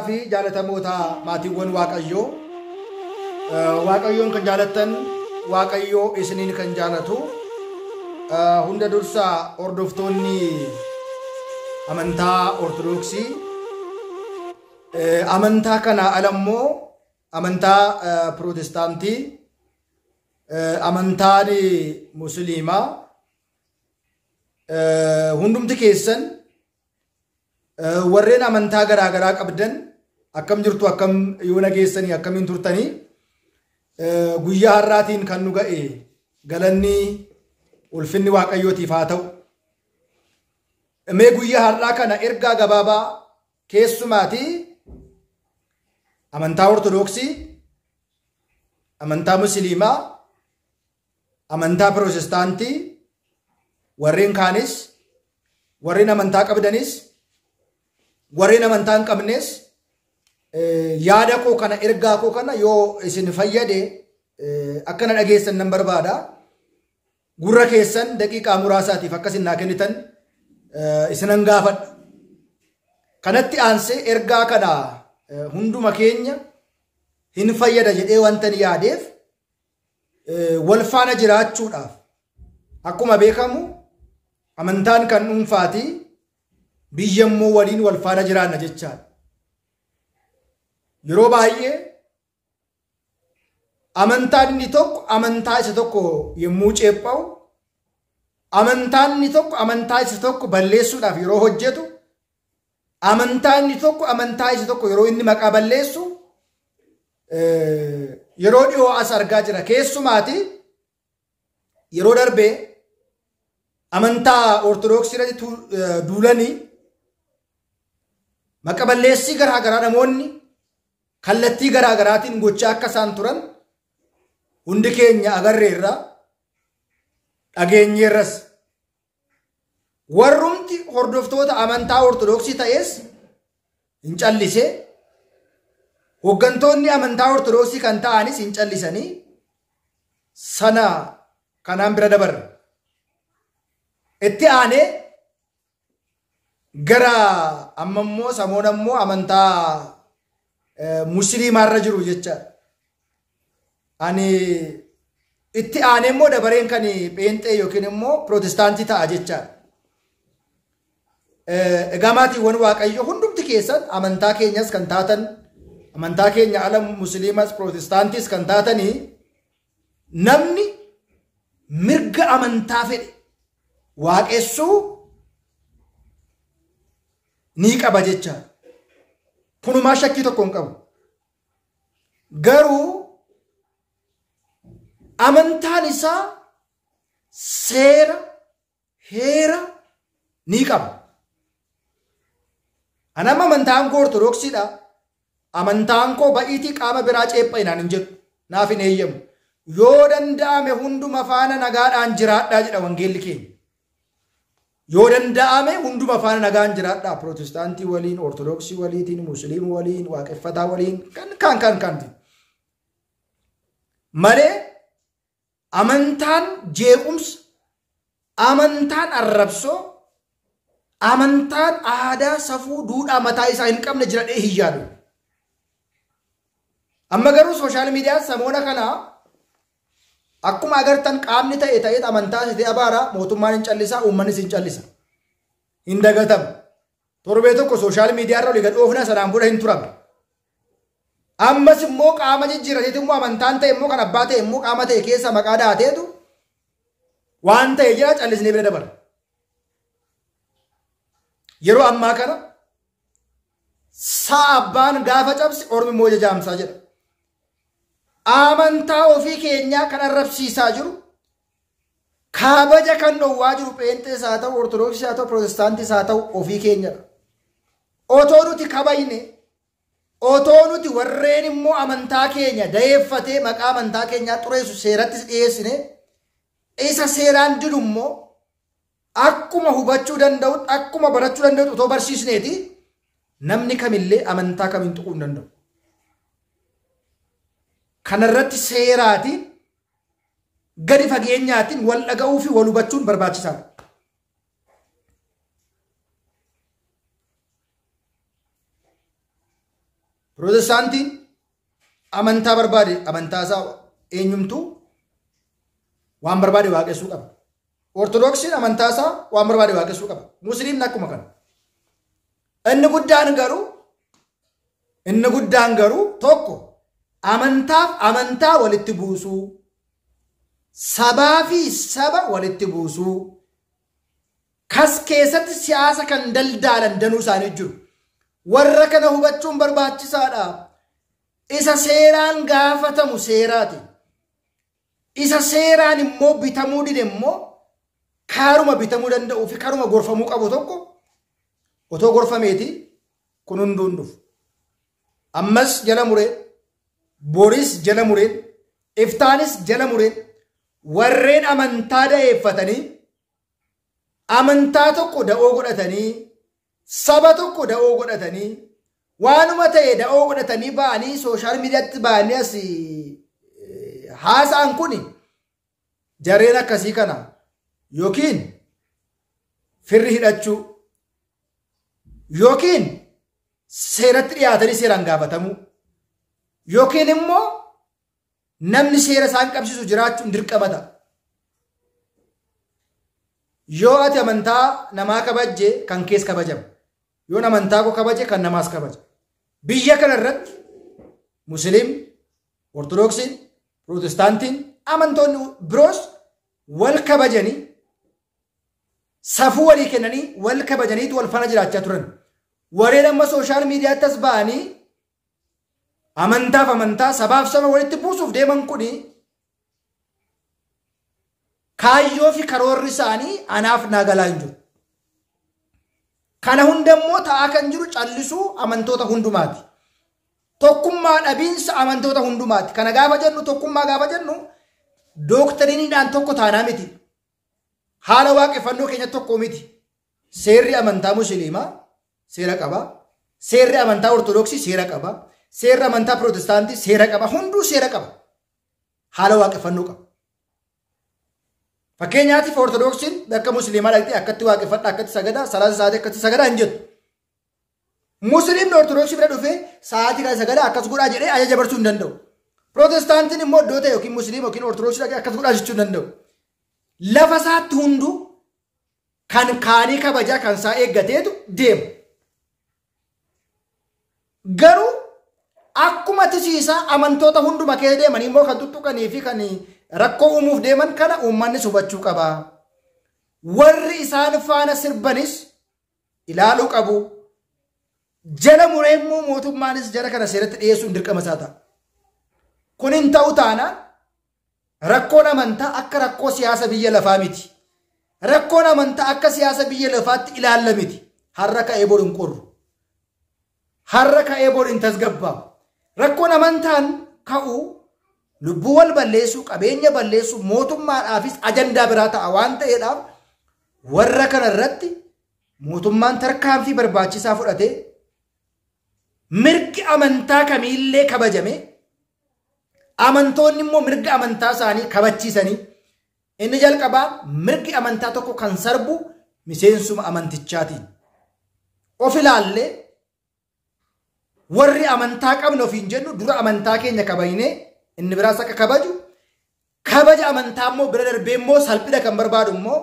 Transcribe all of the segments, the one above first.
Fi jaalatamoota maatiiwwan Waaqayyoo, Waaqayyoon kan jaalattan, Waaqayyoo isiniin kan jaalatu, hunda dursa hordoftoonni amantaa Ortodoksii, amantaa kana ala immoo amantaa Pirootestaantii, amantaan Musliimaa, hundumti keessan warreen amantaa garaa garaa qabdan akkam jirtu, akkam yoo nageessanii, akkamiin turtanii? Guyyaa har'aatiin kan nu ga'e galanni ulfinni Waaqayyootiif haa ta'u. Mee guyyaa har'aa kana ergaa gabaabaa keessumaatii amantaa Ortodoksii, amantaa Musliimaa, amantaa Pirootestaantii, warreen kaanis, warreen amantaa qabdanis, warreen amantaa hin qabnes, yaada koo kana, ergaa koo kana yoo isin fayyade akkana dhageessan nan barbaada. Gurra keessan daqiiqaa muraasaatiif akka isin naa kennitan isinan gaafadha. Kanatti aansee ergaa kana hunduma keenya hin fayyada jedhee wanta yaadeef, wal faana jiraachuudhaaf, akkuma beekamu amantaan kan dhuunfaati, biyya immoo waliin wal faana jiraanna jechaadha. Yeroo baay'ee amantaan inni tokko amantaa isa tokko yommuu ceepha'u, amantaan inni tokko amantaa isa tokko balleessuudhaaf yeroo hojjetu, amantaa inni tokko amantaa isa tokko yeroo inni maqaa balleessu yeroo dhiyoo as argaa jira. Keessumaati yeroo darbee amantaa Ortodoksii irratti duulanii maqa balleessii garaa garaa namoonni kallattii garaa garaatiin gochaa akka isaan turan hundi keenya agarreerra, dhageenyeerras. Warrumti hordoftoota amantaa Ortodoksii ta'es hin callise, hooggantoonni amantaa Ortodoksii kan ta'anis hin callisanii sana kanaan bira dabarre. Itti aanee gara amma immoo samoona immoo amantaa Musliimaarra jiru jechaadha. Ani itti aanee immoo dabareen kan pheenxee yookiin immoo Pirootestaantii ta'a jechaadha. Egaa maatiiwwan Waaqayyoo, hundumti keessan amantaa keenyas kan taatan, amantaa keenya ala Musliimas Pirootestaantiis kan taatanii, namni mirga amantaa fedhe waaqessuu ni qaba jechaadha. Kunumaa shakkii tokko hin qabu. Garuu amantaan isaa seera heera ni qaba. Anamma amantaan koo Ortodoksiidha. Amantaan koo ba'iitii qaama biraa ceepha inaan hin jedhu. Naaf hin eeyyamu. Yoo danda'ame hunduma faana nagaadhaan jiraadhaa jedha wangeelli keenya. Yoo danda'ame hunduma faana nagaan jiraadhaa. Pirootestaantii waliin, Ortodoksii waliitiin, Musliima waliin, waaqeffataa waliin, kan kan kan kan. Malee amantaan jeequmsa, amantaan arrabsoo, amantaan aadaa, safuu, duudhaa mataa isaa hin qabne jira dhee hin yaadu. Amma garuu social miidiyaan samoona kana akkuma agartan qaamni ta'e ta'ee amantaa ta'e abaara, mootummaan hin callisa, uummannis hin callisa. Hin dagatamu. Torbee tokko social miidiyaa irra olii gad oofna, sanaan booda hin turame. Ammas immoo qaama jijjiirrateetu immoo amantaan ta'e immoo kan abbaa ta'e immoo qaama ta'e keessa maqaa daateetu waan ta'e jira, callisnee bira dabarra. Yeroo ammaa kana sa'a abbaan gaafa cabse ormi immoo jajaamsaa jedha. Amantaa ofii keenyaa kan arrabsiisaa jiru, kabaja kan dhowwaa jiru, pheenxees haa ta'u, Ortodoksii haa ta'u, Pirootestaantiis haa ta'u, ofii keenyadha. Otoo nuti kabajne, otoo nuti warreen immoo amantaa keenya dayeeffatee maqaa amantaa keenyaa xureessu seerattis dhiyeessine, isa seeraan didu immoo akkuma hubachuu danda'u, akkuma barachuu danda'u otoo barsiisneeti, namni kamillee amantaa kamiin tuquu hin danda'u. Kanarratti seeraatiin gadi fageenyaatiin wal dhaga'uu fi wal hubachuun barbaachisaadha. Pirootestaantiin amantaa barbaade amantaa isaa eenyumtuu waan barbaade waaqessuu qaba. Ortodoksiin amantaa isaa waan barbaade waaqessuu qaba. Musliimni akkuma kana. Inni guddaan garuu tokko amantaaf amantaa walitti buusuu, sabaa fi saba walitti buusuu, kas keessatti siyaasa kan daldaalan danuu isaanii jiru. Warra kana hubachuun barbaachisaadha. Isa seeraan gaafatamu seeraati. Isa seeraan immoo bitamuu dide immoo karuma bitamuu danda'uu fi karuma gorfamuu qabu tokko otoo gorfameeti kun hunduu hin dhufu. Ammas jala mureen, boris jala mureen, iftaanis jala mureen warreen amantaa da'eeffatanii amantaa tokko da'oo godhatanii saba tokko da'oo godhatanii waanuma ta'e da'oo godhatanii ba'anii sooshaal miidiyaatti ba'anii as haasa'an kun jarreen akkasii kana yookiin firri hidhachuu yookiin seeratti dhiyaatanii seeraan gaafatamuu yookiin immoo namni seera isaan qabsiisu jiraachuun dirqama ta'a. Yoo ati amantaa namaa kabajje kan kees kabajama. Yoo amantaa koo kabaje kan namaas kabaja. Biyya kana irratti Musliim, Ortodoksiin, Pirootestaantiin, amantoonni biroos wal kabajanii safuu walii kennanii wal kabajaniitu wal faana jiraachaa turan. Warreen amma sooshaal miidiyaatti as ba'anii amantaaf amantaa sabaaf saba walitti buusuuf deeman kuni kaayyoo fi karoorri isaanii anaaf naa galaa hin jiru. Kana hundammoo ta'aa kan jiru callisuu amantoota hundumaati. Tokkummaa dhabiinsa amantoota hundumaati. Kana gaafa jennu tokkummaa gaafa jennu dooktariiniidhaan tokko taanaa miti. Haala waaqeffannoo keenya tokko miti. Seerri amantaa Musliimaa seera qaba. Seerri amantaa Ortodoksii seera qaba. Seerri amantaa Pirootestaantii seera qaba. Hunduu seera qaba. Haala waaqeffannoo qaba. Fakkeenyaatiif Ortodoksiin bakka Musliimaa dhaqxee akkatti waaqeffadha, akkatti sagadaa, salaata sa'aatii akkatti sagadaa hin jettu. Musliimni Ortodoksii bira dhufee sa'aatii kana sagadaa akkas godhaa jedhee ajaja dabarsuu hin danda'u. Pirootestaantiin immoo iddoo ta'e yookiin Musliima yookiin Ortodoksii dhaqee akkas godhaa jechuu hin danda'u. Lafa isaatti hunduu kan kaanii kabajaa kan isaa eeggateetu deema. Garuu akkuma tisiisaa amantoota hunduma keessa deemanii immoo kan tuttuqanii fi kan rakkoo uumuuf deeman kana uummannis hubachuu qaba. Warri isaan faana sirbanis ilaaluu qabu. Jala muree immoo mootummaanis jara kana seeratti dhiyeessuun dirqama isaa ta'a. Kun hin ta'u taanaan rakkoon amantaa akka rakkoo siyaasa biyya lafaa miti. Rakkoon amantaa akka siyaasa biyya lafaatti ilaalla miti. Har'a ka'ee bor hin qorru. Har'a ka'ee bor hin tasgabbaa'u. Rakkoon amantaan ka'u lubbuu wal balleessuu, qabeenya balleessuu, mootummaadhaafis ajandaa biraa ta'a waan ta'eedhaaf warra kana irratti mootummaan tarkaanfii barbaachisaa fudhatee mirgi amantaa kamiillee kabajame amantoonni immoo mirga amantaa isaanii kabachiisanii inni jalqabaa mirgi amantaa tokko kan sarbu miseensuma amantichaatiin. Of ilaallee warri amantaa qabnu ofiin jennu dura amantaa keenya kabajnee inni biraas akka kabaju kabaja amantaa immoo bira darbee immoo salphina kan barbaadu immoo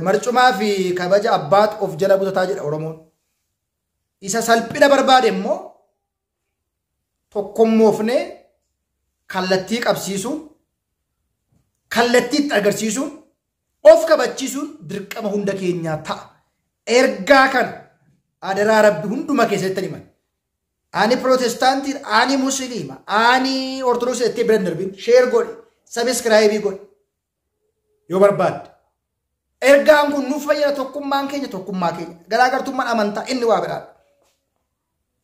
marcumaa fi kabaja abbaatu of jala butataa jedha Oromoon. Isa salphina barbaade immoo tokkommoofnee kallattii qabsiisuun kallattii itti agarsiisuun of kabachiisuun dirqama hunda keenyaa ta'a. Ergaa kana adaraa Rabbi hunduma keessatti himan. Ani Pirootestaantiin, ani Musliima, ani Ortodoksii jettee bira hin darbin. Sheer godhi, sabiskiraayibii godhi yoo barbaadde. Ergaan kun nuuf fayyada tokkummaan keenya tokkummaa keenya. Garaagartummaan amantaa inni waa biraadha.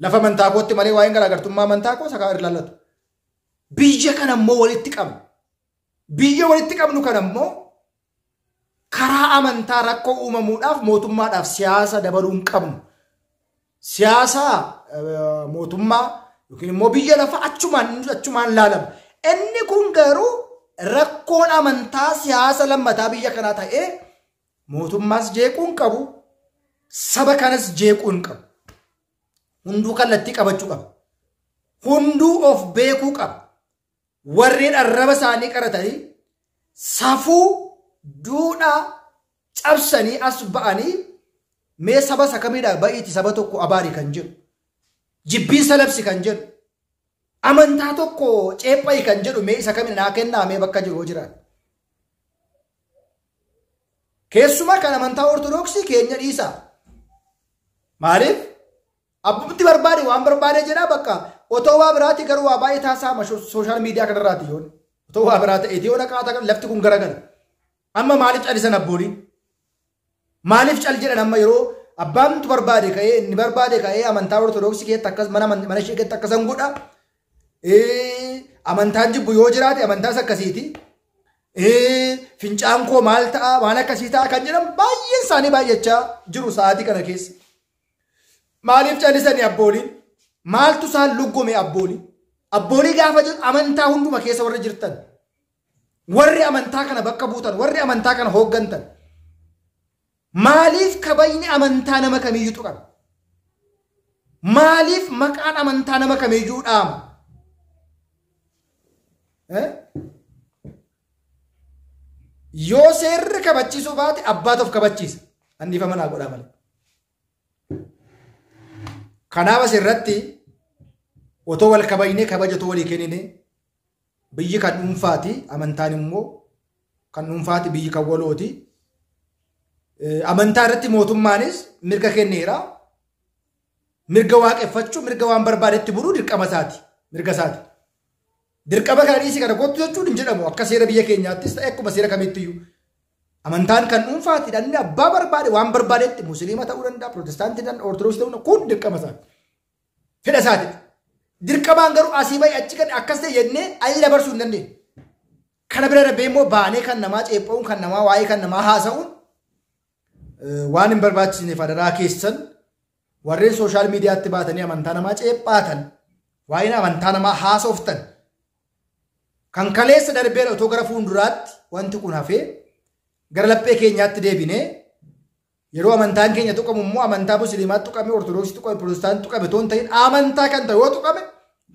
Lafa amantaa kootti malee waa'een garaagartummaa amantaa koo sakaa irra. Biyya kana immoo walitti qabnu. Biyya walitti qabnu kana immoo karaa amantaa rakkoo uumamuudhaaf mootummaadhaaf siyaasa dabaluu hin qabnu. Siyaasa mootummaa yookiin immoo biyya lafa achumaan laalama. Inni kun garuu rakkoon amantaa siyaasa lammataa biyya kanaa ta'ee mootummaas jeequu hin qabu, saba kanas jeequu hin qabu. Hunduu kallattii qabachuu qaba. Hunduu of beekuu qaba. Warreen arraba isaanii qaratanii safuu duudhaa cabsanii as ba'anii mee saba isa kamiidhaa ba'iiti saba tokko abaari kan jedhu. Jibbiinsa labsi kan jedhu. Amantaa tokko ceepha'i kan jedhu mee isa kamiidha naa kennaa mee bakka jiru jiraatu. Keessumaa kan amantaa Ortodoksii keenya dhiisaa. Maaliif? Abbumti barbaade waan barbaade jedhaa bakka otoo waa biraati garuu waa baay'ee taasisaa sooshaal miidiyaa kanarraati yoon. Otoo waa biraa ta'eeti yoo dhaqaa lafti kun garagala. Amma maaliif calisan abbooliin? Maaliif cal jedhan amma yeroo abbaantu barbaade ka'ee inni barbaade ka'ee amantaa Ortodoksii keessatti akkas mana ishee keessatti akkasan godha. Amantaan jibbu yoo jiraate amantaas akkasiiti. Fincaan koo maal ta'a waan akkasii ta'a kan jedhan baay'een isaanii baay'achaa jiru sa'aatii kana keessa. Maaliif calisanii abbooliin? Maaltu isaan luggome abbooliin? Abboolii gaafa jedhu amantaa hunduma keessa warri jirtan. Warri amantaa kana bakka buutan, warri amantaa kana hooggantan. Maaliif kabajni amantaa nama kamiyyuu tuqama? Maaliif maqaan amantaa nama kamiyyuu dhaama? Yoo seerri kabachiisuu baate abbaatu of kabachiisa. Anniifa manaa godhaa malee. Kanaaf asirratti otoo wal kabajnee kabaja otoo walii kennine biyyi kan dhuunfaati amantaan immoo kan dhuunfaati biyyi kan walooti. Amantaa irratti mootummaanis mirga kenneera. Mirga waaqeffachuu mirga waan barbaadetti buluu dirqama isaati. Mirga isaati. Dirqama kana dhiisii kana kottu jechuun hin jedhamu akka seera biyya keenyaattis ta'e akkuma seera kamittiyyuu. Amantaan kan dhuunfaati dhalli abbaa barbaade waan barbaadetti musliima ta'uu danda'a, pirootestaantii danda'a, ortodoksii ta'uu danda'a kun dirqama isaati. Fedha isaati. Dirqamaan garuu asii bahi achi kan akkas ta'e jennee ayi dabarsuu hin dandeenye. Kana bira darbee immoo baanee kan namaa ceepha'uun kan namaa waa'ee kan namaa haasa'uun waan hin barbaachisneef adaraa keessan warreen sooshaal miidiyaatti baatanii amantaa namaa ceephaatan waa'een amantaa namaa haasoftan kan kaleessa darbee otoo gara fuulduraatti wanti kun hafee gara laphee keenyaatti deebinee yeroo amantaan keenya tuqamu immoo amantaa musliimaatti tuqame ortodoksii tuqame pirootestaantii tuqame otoo hin ta'in amantaa kan ta'e yoo tuqame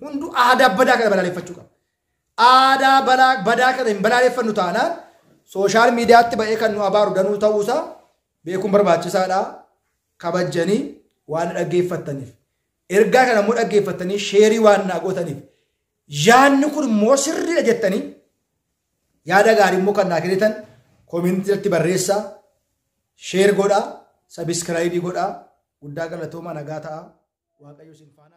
hunduu aadaa badaa kana balaaleffachuu qaba. Aadaa badaa kana hin balaaleffannu taanaan sooshaal miidiyaatti ba'ee kan nu abaaru danuu ta'uusaa beekuun barbaachisaadha. Kabajjanii waan dhaggeeffattaniif. Ergaa kana immoo dhaggeeffattanii sheerii waan naa gootaniif. Yaadni kun immoo sirriidha jettanii yaada gaarii immoo kan naa kennitan koomentii irratti barreessaa, sheer godhaa, sabiskiraayibii godhaa, guddaa galatoomaa nagaa ta'a. Waaqayyo isin faana.